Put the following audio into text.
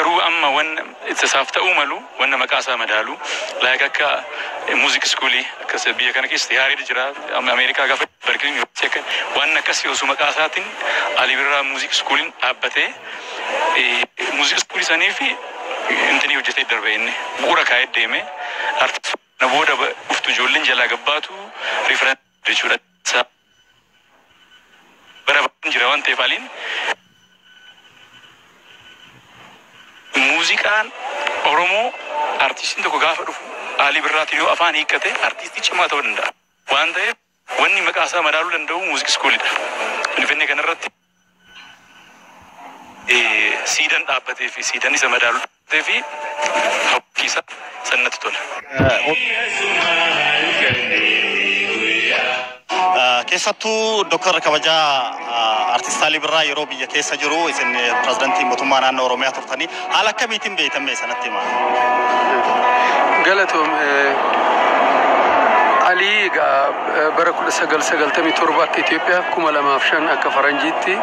Garuu amma wanna isaaf ta'uu malu, wanna maqaa isaa madaalu, like akka music schoolii akkas biyya kana keessa yaariidha jira. Ameerikaa gaafa Berkeley University akka waan akkasii osoo maqaa isaatiin Alii Birraa music schooliin dhaabbatee, music schoolii sanii fi intini hojjetee darbe, inni bu'uura kaa'ee deeme, artist na booda dhuftu ijoolleen jalaa gabbaatu reference jechuudha. Bara jira waan ta'eef, Aliin muuziqaan Oromoo, artistiin tokko gaafa dhufu Alii Birraatiin yoo afaan hiikkate artistii cimaa ta'uu danda'a. Waan ta'eef wanni maqaa isaa madaaluu danda'u music schoolidha. Finfinnee kanarratti siidan dhaabbatee fi siidan isa madaaluu dhaabbatee fi hawwiisa sannatti tola. Keessattuu Dooktar kabajaa Artist Alii Birraa yeroo biyya keessa jiru isin pirezidantii mootummaa naannoo Oromiyaa turtanii, haala akkamiitiin beekamee sanatti himaa? Galatoom. Alii egaa bara 1997 akka Itoophiyaa, 2005 akka Faranjiitti.